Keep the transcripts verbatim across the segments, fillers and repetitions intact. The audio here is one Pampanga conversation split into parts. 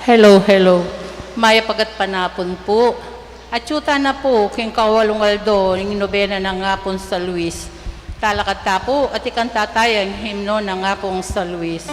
Hello, hello. Mayap a gatpanapun pu. Atyu tana pu king kawalung aldo ning nobena nang Apung San Luis. Talakad ta pu at ikanta taya ing himno nang Apung San Luis.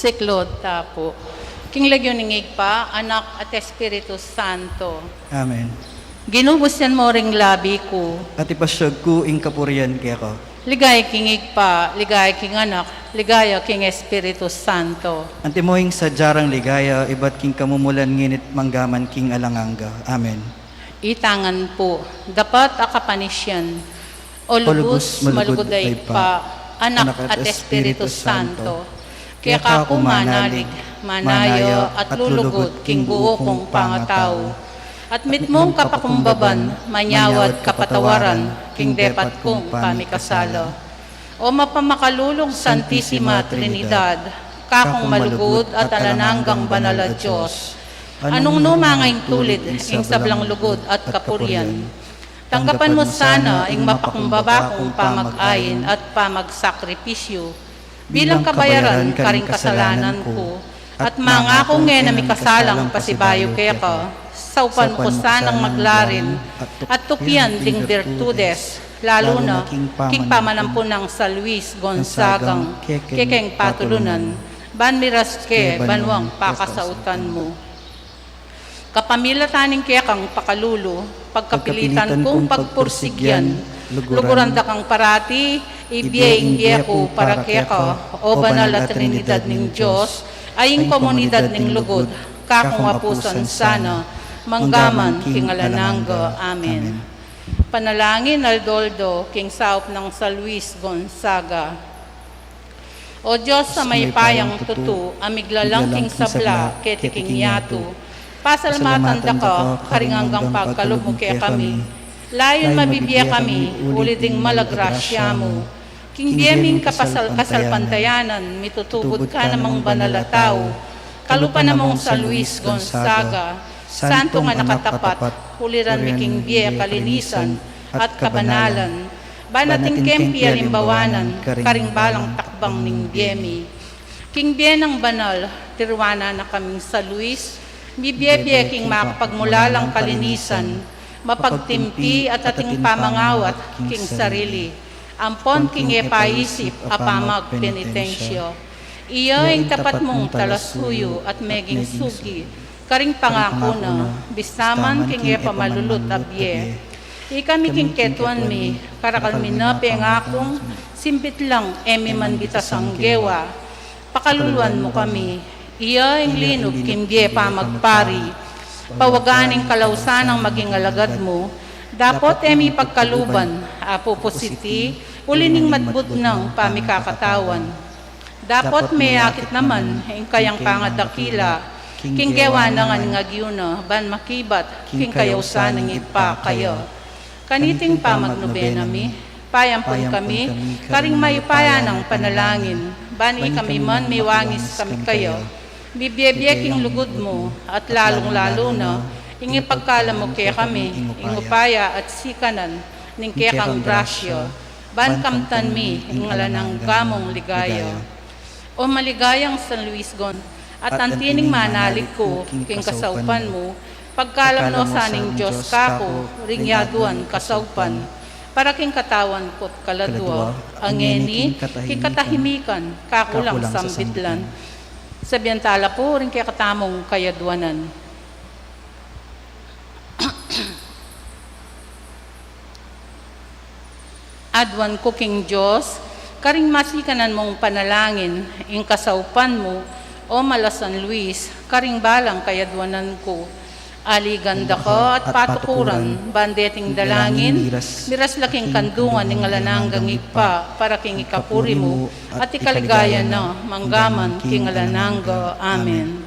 Siklaud ta pu. King lagyu ning Ibpa, Anak, at Espiritu Santo. Amen. Ginu, busyan mu ring labi ku. At ipasyag ku ing kapurian keka. Ligaya king Ibpa, ligaya king Anak, ligaya king Espiritu Santo. Antimo ing sadya rang ligaya ibat king kamumulan, ngeni't manggaman king alang angga. Amen. Itang ngan pu. Dapat a kapanisian. O lubus malugud a Ibpa, Anak, at Espiritu Santo, keka ku manalig, manaya, at lulugud king buu kung pangatau. At mitmung kapakumbaban, manyawad kapatawaran king depat kung pamikasala. O mapamakalulung Santisima Trinidad, kakung malugud at alang anggang banal a Dios, anung nu ma ngeni tulid ing sablang lugud at kapurian, tanggapan mu sana ing mapakumbaba kung pamag-ain at pamagsakripisyu bilang kabayaran karing kasalanan ku, at mangaku ngan a mikasalang pasibayu keka, saupan mu ku sanang maglarin at tukian ding birtudes, lalu na king pamanampu nang San Luis Gonzagang kekeng patulunan, ban miras ke banuang pakasautan mu. Kapamilatan ning kekang pakalulu, pagkapilitan kung pagpursigyan, luguran da kang parati, ibie ing bie ku para keka, o banal a Trinidad ning Dios, a ing komunidad ning lugud, kakung apusan sana, manggaman king alang angga. Amen. Panalangin aldo-aldo king saup nang San Luis Gonzaga. O Dios a mayupayang tutu, a miglalang king sabla keti king yatu, pasalamatan da ka karing anggang pagkalub mu kekami. Layun mabibie kami uli ding mal a grasya mu, King bie ming kapasal-, kasalpantayanan, mitutubud ka namang banal a tau, kalupa namang San Luis Gonzaga, santung anak a tapat, uliran mi king bie, kalinisan, at kabanalan, ban atin keng pialimbawanan karing balang takbang ning bie mi. King bie nang banal, tiruanan na kaming San Luis, mibie-bie king makapagmulalang kalinisan, mapagtimpi at ating pamangawat king sarili, ampon king e paisip a pamagpenitensya. Iya ing tapat mung talasuyu at meging sugi karing pangaku na, bista man king e pamalulut a bie. Ikami king ketuan mi, karakal mi na pengakung, simbit lang e mi man bitasang gewa. Pakaluluan mu kami. Iya ing linub king bie pamagpari. Pawagan ing kalausan nang maging alagad mu. Dapot e mi pagkaluban, Apu, pu siti, uli ning madbud nang pamikakatawan. Dapot meyakit naman ing kayang pangadakila, king gewa na ngan ing agyu na, ban makibat king kayausan ning Ibpa kaya. Kaniting pamagnobena mi, payampun kami karing mayupaya nang panalangin, ban ikami man miwangis kami kaya. Mibie-bie king lugud mu, at lalung-lalu na ing ipagkalub mu kekami ing upaya at sikanan ning kekang grasya, ban kamtan mi ing alang angga mung ligaya. O maligayang San Luis Gon-, at anti ning manalig ku king kasaupan mu, pagkalub no sa ning Dios kaku ring yaduan kasaupan, para king katawan ku't kaladua, a ngeni king katahimikan kaku lang sambitlan. Sabian tala pu ring kekatamung kayaduanan. Aduan ku king Dios karing masikanan mung panalangin, ing kasaupan mu, o mala San Luis, karing balang kayaduanan ku. Aligan da ka at patukuran, ban deting dalangin, miras la king kandungan ning alang anggang Ibpa, para king ikapuri mu at ikaligaya na manggaman king alang angga. Amen.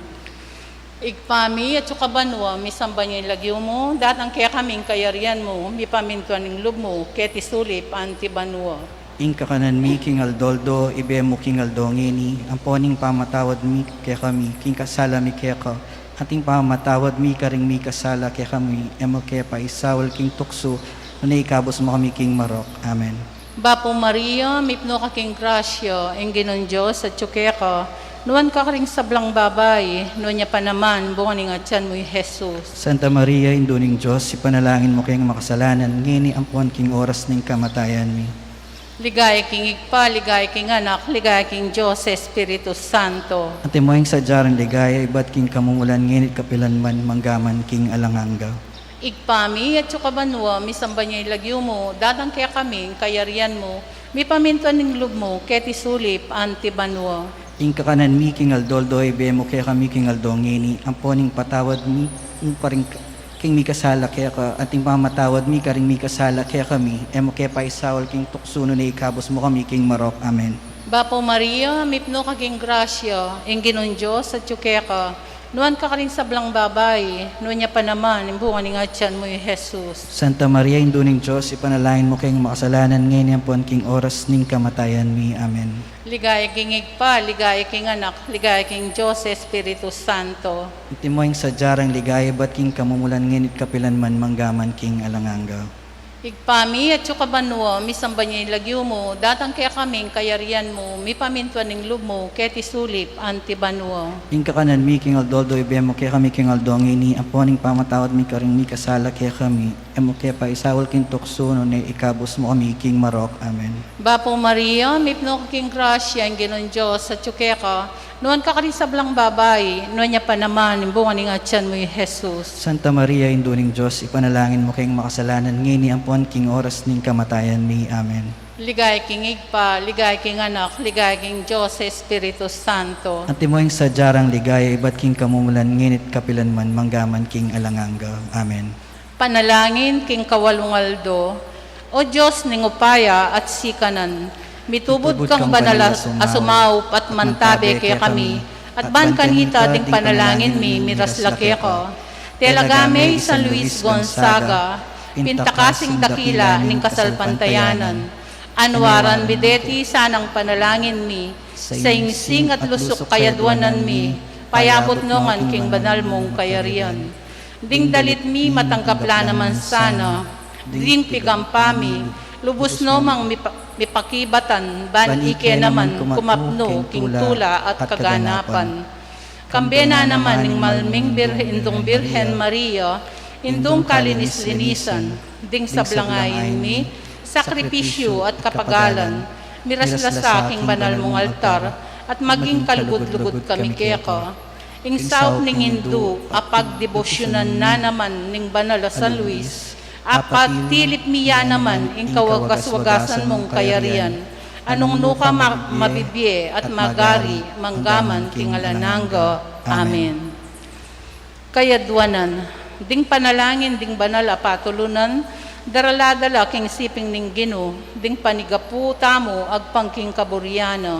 Ibpa mi, atsu ka banua, misamban ya ing lagyu mu, datang kekami ing kayarian mu, mipamintuan ing lub mu, keti sulip anti banua. Ing kakanan mi king aldo-aldo, ibie mu king aldo ngeni, ampon ing pamatawad mi kekami king kasala mi keka, anti ing pamamatawad mi karing mikasala kekami, e mu ke paisaul king tuksu, nune ikabus mu kami king marok. Amen. Bapu Maria, mipnu ka king grasya, ing Ginung Dios atyu keka, nuan ka karing sablang babai, nuan ya pa naman ing bunga ning atian mu, i Jesus. Santa Maria, Indu ning Dios, ipanalangin mu keng makasalanan, ngeni ampon king oras ning kamatayan mi. Ligaya king Ibpa, ligaya king Anak, ligaya king Dios Espiritu Santo. Antimo ing sadya rang ligaya, ibat king kamumulan, ngeni't kapilan man, manggaman king alang angga. Ibpa mi, atsu ka banua, misamban ya ing lagyu mu, datang kekami ing kayarian mu, mipamintuan ing lub mu, keti sulip anti banua. Ing kakanan mi king aldo-aldo, ibie mu kekami king aldo ngeni, ampon ing patawad mi, ing paring king mikasala keka, anti ing pamamatawad mi karing mikasala kekami, e mu ke paisaul king tuksu, nune ikabus mu kami king marok. Amen. Bapu Maria, mipnu ka king grasya, ing Ginung Dios atyu keka, nuan ka karing sablang babai, nuan ya pa naman ing bunga ning atian mu, i Jesus. Santa Maria, Indu ning Dios, ipanalangin mu keng makasalanan, ngeni ampon king oras ning kamatayan mi. Amen. Ligaya king Ibpa, ligaya king Anak, ligaya king Dios Espiritu Santo. Antimo ing sadya rang ligaya, ibat king kamumulan, ngeni't kapilan man, manggaman king alang angga. Ibpa mi, atsu ka banua, misamban ya ing lagyu mu, datang kekami ing kayarian mu, mipamintuan ing lub mu, keti sulip anti banua. Ing kakanan mi king aldo-aldo, ibie mu kekami king aldo ngeni, ampon ing pamatawad mi karing mikasala kekami, e mu ke paisaul king tuksu, nune ikabus mu kami king marok. Amen. Bapu Maria, mipnu ka king grasya, ing Ginung Dios atyu keka, nuan ka karing sablang babai, nuan ya pa naman ing bunga ning atian mu, i Jesus. Santa Maria, Indu ning Dios, ipanalangin mu keng makasalanan, ngeni ampon king oras ning kamatayan mi. Amen. Ligaya king Ibpa, ligaya king Anak, ligaya king Dios Espiritu Santo. Antimo ing sadya rang ligaya, ibat king kamumulan, ngeni't kapilan man, manggaman king alang angga. Amen. Panalangin king kawalung aldo. O Dios ning upaya at sikanan, mitubud kang banal a sumaup at mantabe kekami, at ban kanita ding panalangin mi miras la keka. Talaga me i San Luis Gonzaga, pintakasing dakila ning kasalpantayanan, Anwaran mi deti sanang panalangin mi, sa ingsing at lusuk kayadwanan mi, payabut no ngan king banal mung kayarian. Ding dalit mi matanggap la naman sana, ding pigampa mi, lubus no mang mipa-, mipakibatan, ban ike naman kumapnu king tula at kaganapan. Kambe na naman ning malming Birhen, Indung Birhen Maria, Indung kalinis-linisan, ding sablang ain mi, sakripisyu at kapagalan, miras la sa king banal mung altar, at maging kalugud-lugud kami keka. Ing saup ning Indu, apagdebosyunan na naman ning banal a San Luis, apagtilip mi ya naman ing kawagas-wagasan mung kayarian, a nung nuka ma-, mabibie at magari manggaman king alang angga. Amen. Kayadwanan, ding panalangin ding banal a patulunan, darala-dala king siping ning Ginu, ding panigapu tamu agpang king kaburian na.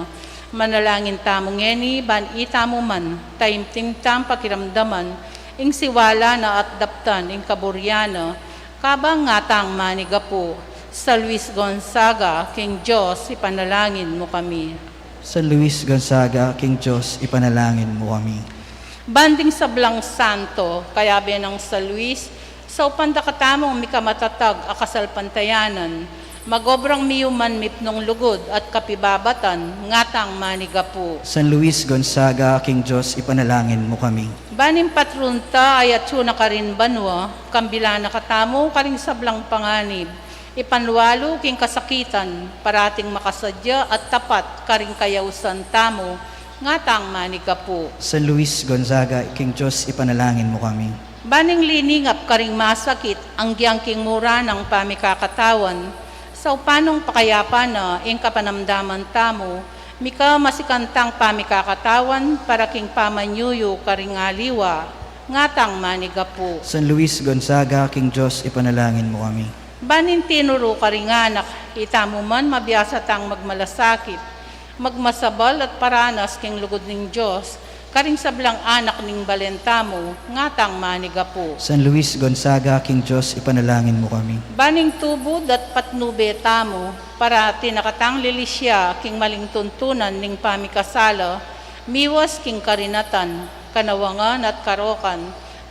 Manalangin tamu ngeni, ban itamu man, taimtim tang pakiramdaman, ing siwala na at daptan ing kaburian na, kabang ngatang manigapu. San Luis Gonzaga, king Dios, ipanalangin mu kami. San Luis Gonzaga, king Dios, ipanalangin mu kami. Ban ding sablang santo, kayabe nang San Luis, saupan da katamung mikamatatag a kasalpantayanan, magobrang miyuman mipnung lugud at kapibabatan, ngatang manigapu. San Luis Gonzaga, king Dios, ipanalangin mu kami. Ban ing patrun ta, a atyu na karin banua, kambe la na katamu karing sablang panganib, ipanwalu king kasakitan, parating makasadya at tapat karing kayausan tamu, ngatang manigapu. San Luis Gonzaga, king Dios, ipanalangin mu kami. Ban ing liningap karing masakit, anggyang king mura nang pamikakatawan, saupan nong pakayapan na ing kapanamdaman tamu, mika masikantang pamikakatawan, para king pamanyuyu karing aliwa, ngatang manigapu. San Luis Gonzaga, king Dios, ipanalangin mu kami. Ban ing tinuru karing anak, itamu man mabiasa tang magmalasakit, magmasabal at paranas king lugud ning Dios, karing sablang anak ning balen tamu, ngatang manigapu. San Luis Gonzaga, king Dios, ipanalangin mu kami. Ban ing tubud at patnube tamu, parati na katang lilisya king maling tuntunan ning pamikasala, miwas king karinatan, kanawangan at karokan,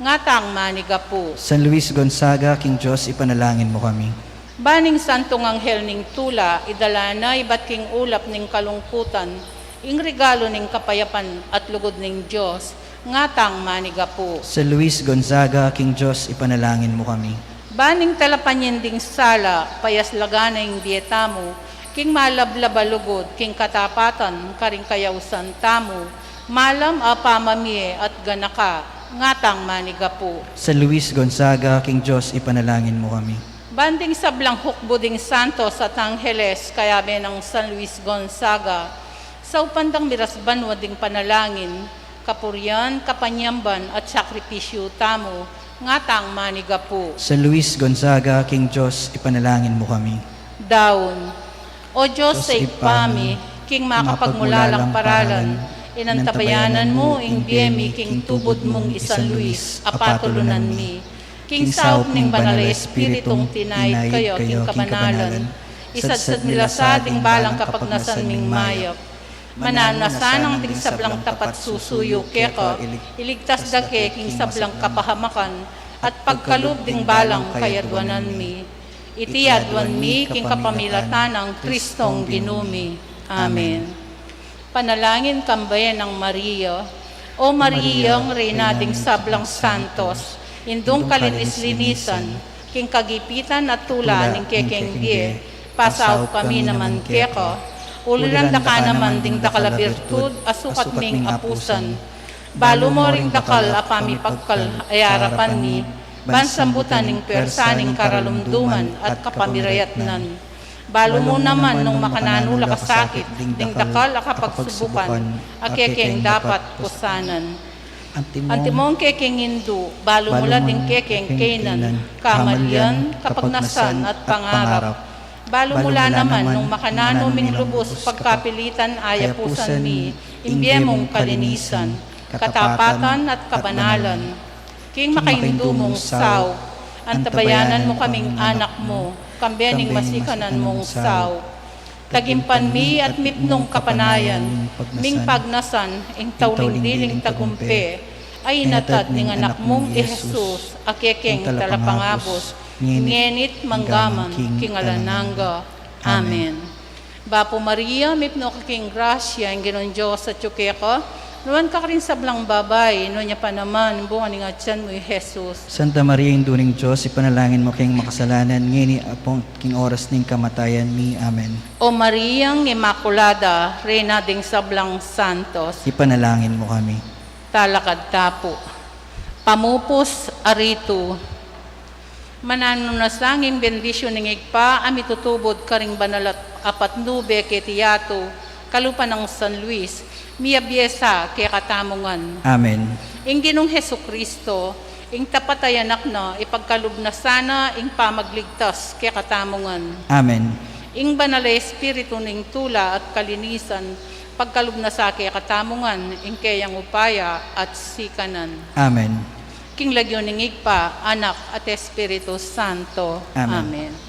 ngatang manigapu. San Luis Gonzaga, king Dios, ipanalangin mu kami. Ban ing santung anghel ning tula, idala na ibat king ulap ning kalungkutan, ing regalu ning kapayapan at lugud ning Dios, ngatang manigapu. San Luis Gonzaga, king Dios, ipanalangin mu kami. Ban ing talapan ding sala, payaslagan na ing bie tamu, king malablab a lugud, king katapatan, karing kayausan tamu, malam a pamamie at ganaka, ngatang manigapu. San Luis Gonzaga, king Dios, ipanalangin mu kami. Ban ding sablang hukbu ding santos at angeles, kayabe nang San Luis Gonzaga, saupan dang miras banua ding panalangin, kapurian, kapanyamban, at sakripisyu tamu, ngatang manigapu. San Luis Gonzaga, king Dios, ipanalangin mu kami. Daun. O Dios, Dios, Ibpa mi, king makapagmulalang paralan, inantabayanan mu ing bie mi king tubud mung i San Luis, a patulunan mi. King saup ning Banal a Espiritung tinaid kaya king kabanalan, isadsad mi la sa ding balang kapagnasan ming mayap. Mananu na sanang ding sablang tapat susuyu keka, iligtas da ke king sablang kapahamakan, at pagkalub ding balang kayadwanan mi. Iti aduan mi king kapamilatan nang Kristong Ginu mi. Amen. Panalangin kambe nang Maria. O Mariang Reyna ding sablang santos, Indung kalinis-linisan, king kagipitan at tula ning kekeng bie, pasaup kami naman keka, uliran da ka naman ding dakal a birtud a sukat ming apusan. Balu mo ring dakal a pamipagkal a arapan mi, ban sambutan ning pwersa ning karalumduman at kapamirayatnan. Balu mu naman nung makananu la kasakit ding dakal a kapagsubukan a kekeng dapat pusanan. Antimong kekeng Indu, balu mu la ding kekeng kaynan, kamalian, kapagnasan at pangarap. Balu mu la naman nung makananu ming lubus pagkapilitan a yapusan mi ing bie mung kalinisan, katapatan at kabanalan. King makaindu mung saup, antabayanan mu kaming anak mu, kambe ning masikanan mung saup. Tagipan mi at mipnung kapanayan, ming pagnasan ing tauling diling tagumpe, a inatad ning Anak mung i Jesus, a kekeng talapangabus, ngeni't manggaman king alang angga. Amen. Bapu Maria, mipnu ka king grasya, ing Ginung Dios atyu keka, nuan ka karing sablang babai, nuan ya pa naman ing bunga ning atian mu, i Jesus. Santa Maria, Indu ning Dios, ipanalangin mu keng makasalanan, ngeni at king oras ning kamatayan mi. Amen. O Mariang Imakulada, Reyna ding sablang santos, ipanalangin mu kami. Talakad ta pu. Pamupus a ritu. Mananu na sa ing bendisyun ning Ibpa a mitutubud karing banal a patnube keti yatu, kalupa nang San Luis, miyabie sa kekatamu ngan. Amen. Ing Ginung Jesucristo, ing tapat a Anak na, ipagkalub na sana ing pamagligtas kekatamu ngan. Amen. Ing Banal a Espiritu ning tula at kalinisan, pagkalub na sa kekatamu ngan ing keyang upaya at sikanan. Amen. King lagyu ning Ibpa, Anak, at Espiritu Santo. Amen. Amen.